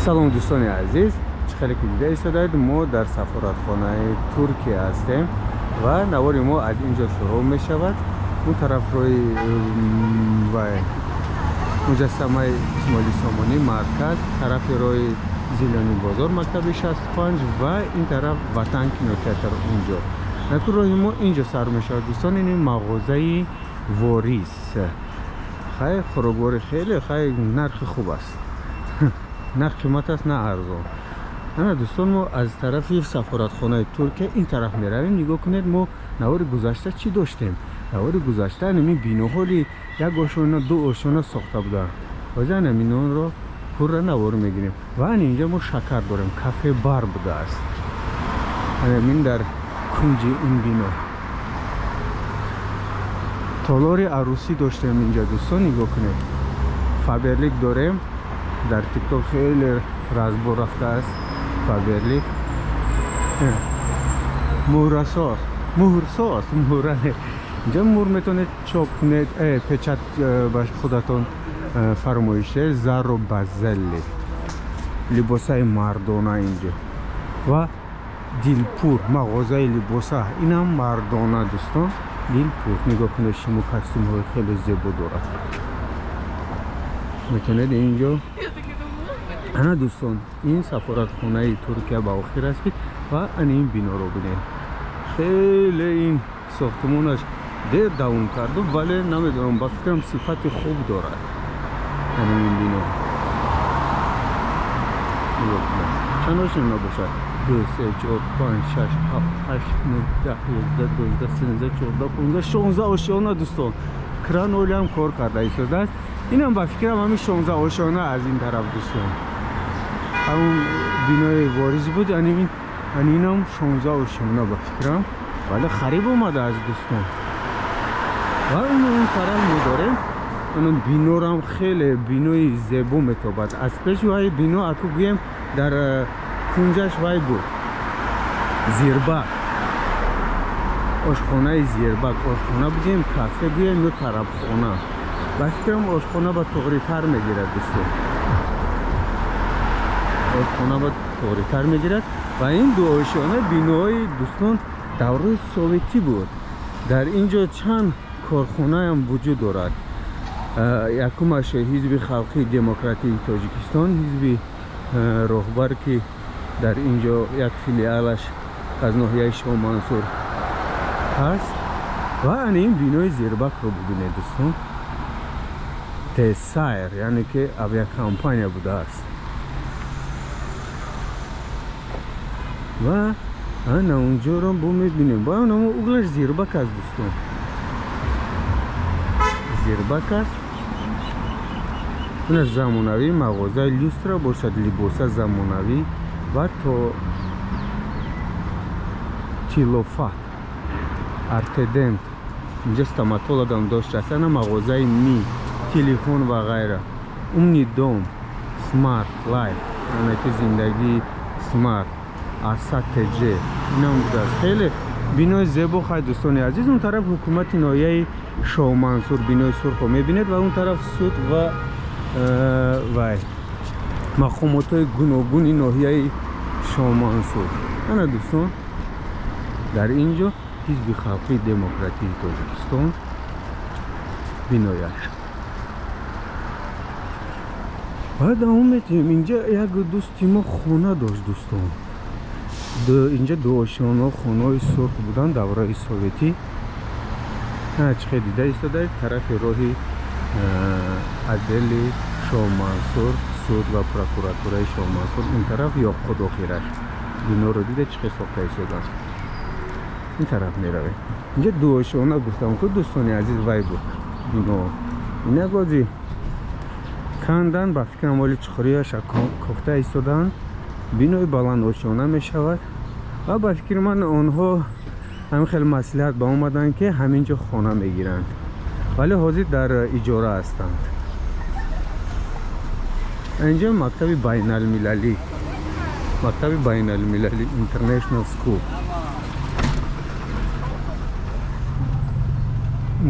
Салом, дӯстони азиз. Чӣ хеле ки дида истодаед, мо дар сафоратхонаи Туркия ҳастем ва навори мо аз ин ҷо шурӯъ мешавад. Он тараф рӯи вай муҷассамаи Исмоили Сомонӣ, марказ, тарафи роҳи Зелёный бозор, мактаби 65 ва ин тараф Ватан кинотеатр унҷо. Наку роҳи мо инҷо сар мешавад, дӯстон. Ин мағозаи Ворис. Хай, хӯрокворӣ хеле хай, нархи хуб аст. На қимат аст, на арзон. Ана, дӯстон, мо аз тарафи сафоратхонаи Туркия ин тараф меравем. Нигоҳ кунед, мо навори гузашта чӣ доштем? Навори гузашта анами биноҳоли як ошона, ду ошона сохта буданд. Ҳозир анаминонро пурра навор мегирем. Ва ан инҷа мо шакар дорем, кафе бар будааст. Анамин дар кунҷи ин бино. Толори арӯсӣ доштем инҷа, дӯстон, нигоҳ кунед. Фаберлик дорем. Дар ТикТок хеле разбор рафтааст Фаберлик. Муҳрасоз, муҳрсоз, муҳра не. Инҷа муҳр метавонед чоп кунед, печать ба худатон фармоише, зарру базалли. Либосаи мардона инҷо. Ва Дилпур, мағозаи либоса. Инам мардона, дӯстон. Дилпур. Нигоҳ кунед, шумо костюмҳои хеле зебо дорад. Метавонед инҷо. Ана, дӯстон, ин сафоратхонаи Туркия ба охир расид ва ана ин биноро бинед. Хеле ин сохтумонаш дер давом карду, вале намедонам, ба фикрам, сифати хуб дорад. Ана ин бино. Нигоҳ кунед. Чанд ошёна бошад? 2, 3, 4, 5, 6, 7, 8, 9, 10, 11, 12, 13, 14, 15, 16 ошёна, дӯстон. Кран олиам кор карда истодааст. Инам ба фикрам ҳамин 16 ошёна аз ин тараф, дӯстон. Ҳамун бинои Ворис буд, анинам 16 ошёна ба фикрам. Вале хариб омадааст, дӯстон. Ва он тараф мо дорем. Он бинорам хеле бинои зебо метобад. Аз пеши вай бино, аку гӯем, дар кунҷаш вай буд. Зирбак. Ошхонаи Зирбак. Ошхона бигӯем, кафе гӯем ё тарабхона. Ба фикрам, ошхона ба туғритар мегирад, дӯстон. Ошхона ба туғритар мегирад. Ва ин ду ошёна биноҳои, дӯстон, давраи советӣ буд. Дар ин ҷо чанд корхонаам вуҷуд дорад. Якумаш Ҳизби халқии демократии Тоҷикистон, ҳизби роҳбар, ки дар ин ҷо як филиалаш аз ноҳияи Шоҳмансур ҳаст. Ва ана ин бинои Зирбакро бубинед, дӯстон. Тесайр, яъне ки авиакомпания будааст. Ва ана унҷоро бо мебинем. Ба анамо углаш Зирбак аст, дӯстон. Зирбак аст. Ина замонавӣ мағозаи люстра бошад, либоса замонавӣ ва то тилофат, Артедент. Инҷа стоматологам доштааст. Ана мағозаи Ми, телефон ва ғайра. Умный дом, смарт лайф, яъне ки зиндагии смарт, Аса ТЖ инам будааст. Хеле бинои зебо. Хай, дӯстони азиз, он тараф ҳукумати ноҳияи Шоҳмансур, бинои сурхро мебинед ва он тараф суд ва вай мақомотҳои гуногуни ноҳияи Шоҳмансур. Ана, дӯстон, дар ин ҷо Ҳизби халқии демократии Тоҷикистон бинояш. Ва давом метиҳем. Инҷа як дӯсти мо хона дошт, дӯстон. Инҷа дуошёно хонаҳои сурх буданд давраи советӣ. Чӣ хел дида истодаед, тарафи роҳи отдели Шоҳмансур, суд ва прокуратураи Шоҳмансур, ин тараф Ёққуд охираш. Биноро дида, чӣ хел сохта истоданд. Ин тараф меравем. Инҷа дуошёна гуфтам ку, дӯстони азиз, вай буд бино. Инак ози кандан, ба фикрам, оли чуқурияша кофта истодаанд. Бинои баландошёна мешавад ва ба фикри ман, онҳо ҳамин хел маслиҳат ба омаданд, ки ҳамин ҷо хона мегиранд, вале ҳозир дар иҷора ҳастанд. Инҷо мактаби байналмилалӣ, мактаби байналмилалӣ, International School,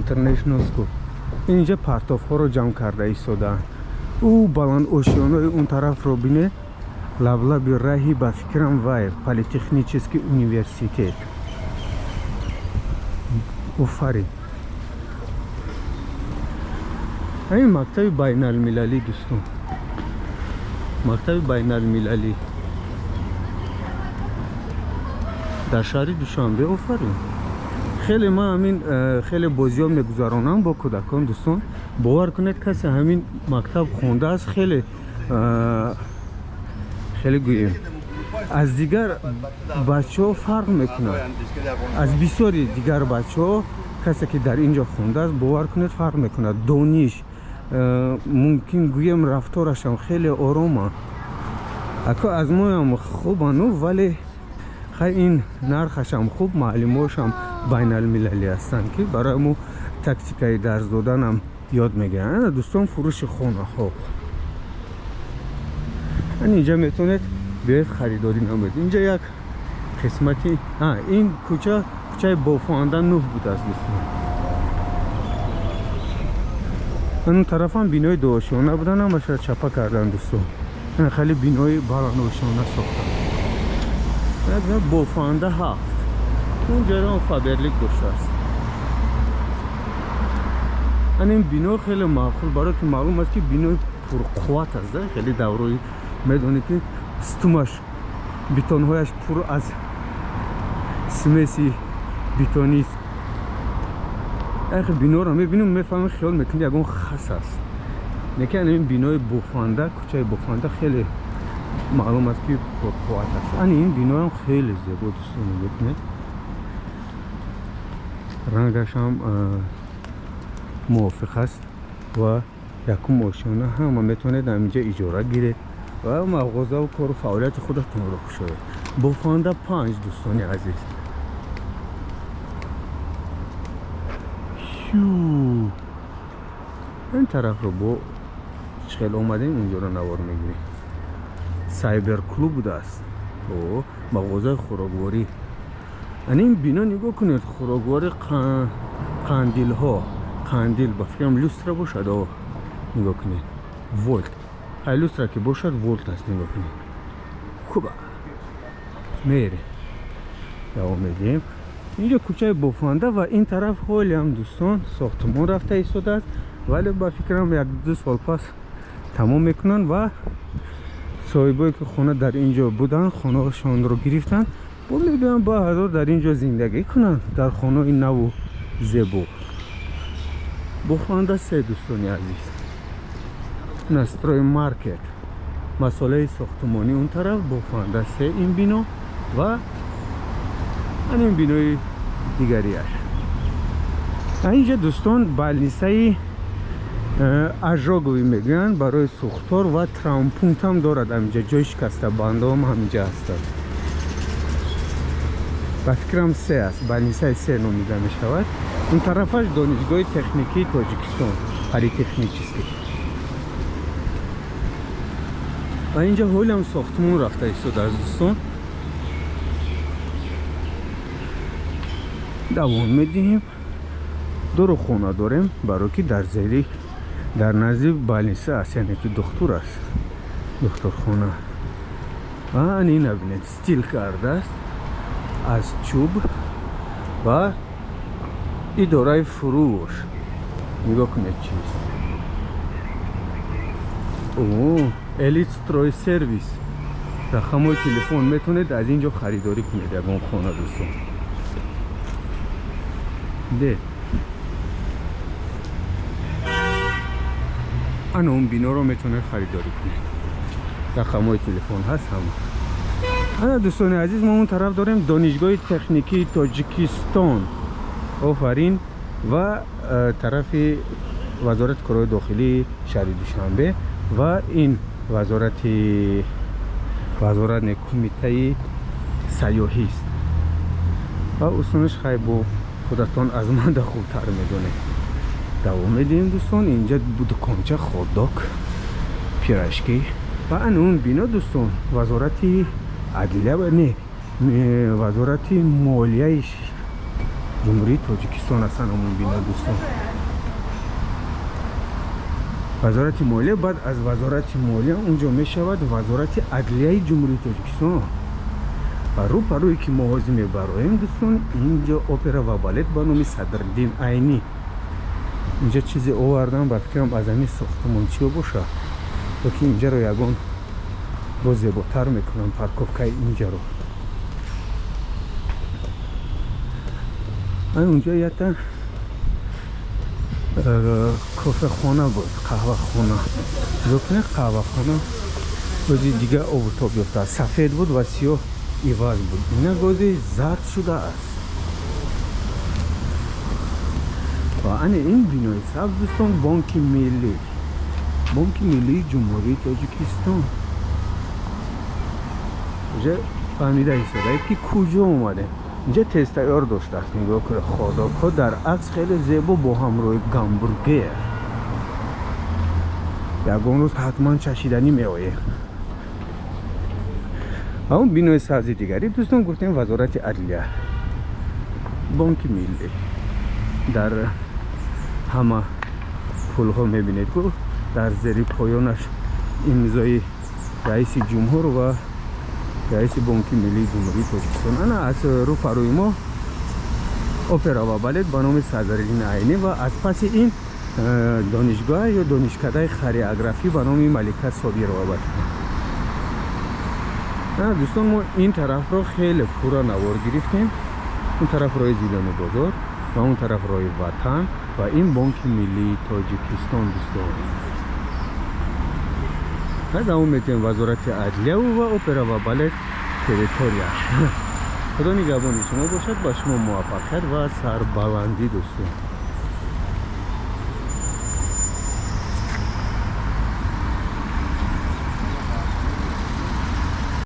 International School. Инҷа партовҳоро ҷамъ карда истодаанд. Ӯ баландошёнаи он тарафро бинед. Лаблаби раҳи, ба фикрам, вай политехнический университет. Офарин, ин мактаби байналмилалӣ, дӯстон, мактаби байналмилалӣ дар шаҳри Душанбе. Офарин, хеле ман ҳамин хеле бозиҳо мегузаронам бо кӯдакон, дӯстон. Бовар кунед, касе ҳамин мактаб хондааст, хеле хеле гӯем, аз дигар бачаҳо фарқ мекунад, аз бисёри дигар бачаҳо. Касе ки дар ин ҷо хондааст, бовар кунед, фарқ мекунад. Дониш, мумкин гӯем, рафторашам хеле орома. Ако аз моям хубану, вале хай, ин нархашам хуб, маълумотшам байналмилалӣ ҳастанд, ки барои мо тактикаи дарс доданам ёд мегиранд. Ана, дӯстон, фурӯши хонаҳо. Ан инҷа метавонед биёед, харидорӣ намоед. Инҷа як қисмати ин кӯча, кӯчаи Бофанда 9 будааст, дӯстон. Он тарафам бинои дуошёна будан, ҳамаша чапа кардан, дӯстон. Хеле бинои баландошёна сохтанд. Бофанда 7, он ҷоро Фаберлик доштааст. Ан ин бино хеле маъқул, барое ки маълум аст, ки бинои пурқувват аст. Хеле даврои медонед, ки стумаш, бетонҳояш пур аз смеси бетонист. Яхе биноро мебинем, мефаҳмем, хиёл мекунӣ ягон хас аст. Лекин ин бинои Бофанда, кӯчаи Бофанда хеле маълум аст, ки пурқувват аст. Ани ин биноам хеле зебо, дӯстон, мебинед, рангашам мувофиқ аст ва якум ошёна. Ҳама метавонед ҳаминҷа иҷора гиред ва мағозаву кору фаъолияти худатонро кушоед. Бофанда 5, дӯстони азиз. Ин тарафро бо хел омадем, унҷоро навор мегирем. Сайбер клуб будааст, мағозаи хӯрокворӣ. Ан ин бино нигоҳ кунед, хӯрокворӣ, қандилҳо, қандил, ба фикрам, люстра бошад. О, нигоҳ кунед, волт. Ай люстра ки бошад, волт аст. Нигоҳ кунед, хуба мерем, давом медиҳем. Инҷо кӯчаи Бофанда ва ин тараф ҳолиам, дӯстон, сохтумон рафта истодааст, вале ба фикрам, 1-2 сол пас тамом мекунанд ва соҳибое ки хона дар ин ҷо буданд, хонаҳошонро гирифтанд, бо мебиёнд, ба ҳазор дар ин ҷо зиндагӣ кунанд, дар хонаи наву зебо. Бофанда 3, дӯстони азиз. Настрой маркет, масолаи сохтумонӣ. Он тараф Бофанда 3, ин бино ва ин бинои дигариаш. Инҷа, дӯстон, больницаи ожоговый мегӯянд, барои сӯхтор ва травмпунктам дорад. Ҳаминҷа ҷои шикастабандом ҳаминҷа ҳастанд. Ба фикрам, се аст, больницаи се номида мешавад. Он тарафаш Донишгоҳи техникии Тоҷикистон, политехнический. Ва инҷа ҳолиам сохтмон рафта истодааст, дӯстон. Давом медиҳем. Дорухона дорем, барое ки дар зери, дар назди больница аст, яъне ки духтур аст, духтурхона. Ан ина бинед, стил кардааст аз чӯб ва идораи фурӯш. Нигоҳ кунед, чист. Элит строй сервис, рақамҳои телефон. Метавонед аз ин ҷо харидорӣ кунед ягон хона, дӯстон. Де, ана он биноро метавонед харидорӣ кунед, рақамҳои телефон ҳаст ҳама. Ана, дӯстони азиз, мо он тараф дорем Донишгоҳи техникии Тоҷикистон, офарин, ва тарафи Вазорати корҳои дохилии шаҳри Душанбе ва ин вазорати, вазорат не, кумитаи сайёҳист. Ва усунаш хай бо худатон аз манда хубтар медонед. Давом медиҳем, дӯстон. Инҷа дуконча, хот-дог, пирожки. Ва ан он бино, дӯстон, Вазорати адлия, не, Вазорати молияи Ҷумҳурии Тоҷикистон ҳастанд ҳамон бино, дӯстон. Вазорати молия, баъд аз вазорати молия унҷо мешавад вазорати адлияи Ҷумҳурии Тоҷикистон. Ва рӯ ба рӯе ки мо ҳозир мебароем, дӯстон, инҷо опера ва балет ба номи Садриддин Айнӣ. Инҷа чизе овардан, ба фикрам, аз ҳамин сохтмончиё боша, ё ки инҷаро ягон боз зеботар мекунам, парковкаи инҷаро. Ан унҷо якта кофехона буд, қаҳвахона. Нигоҳ кунед, қаҳвахона бози дига обутоб ёфтааст. Сафед буд ва сиёҳ иваз буд. Ина гози зард шудааст. Ва ани ин бинои сабз, дӯстон, Бонки Миллӣ, Бонки Миллии Ҷумҳурии Тоҷикистон. Уже фаҳмида истодаед, ки куҷо омадем. Инҷа тезтайёр доштааст. Нигоҳ кунед, ходокҳо дар акс хеле зебо бо ҳамроҳи гамбургер. Ягон рӯз ҳатман чашиданӣ меоем. Ва он бинои сабзи дигарӣ, дӯстон, гуфтем, вазорати адлия, Бонки Миллӣ. Дар ҳама пулҳо мебинед, ку дар зери поёнаш имзои раиси ҷумҳур ва раиси Бонки Миллии Ҷумҳурии Тоҷикистон. Ана аз рӯ парӯи мо опера ва балет ба номи Садриддин Айнӣ ва аз паси ин донишгоҳ ё донишкадаи хореографӣ ба номи Малика Собирова бад. Дӯстон, мо ин тарафро хеле пурра навор гирифтем. Он тараф роҳи Зилони бозор ва он тараф роҳи Ватан ва ин Бонки Миллии Тоҷикистон, дӯстон. Давом метиҳем, вазорати адлияву ва опера ва балет территорияш. Худо нигаҳбони шумо бошад, ба шумо муваффақият ва сарбаландӣ, дӯстон.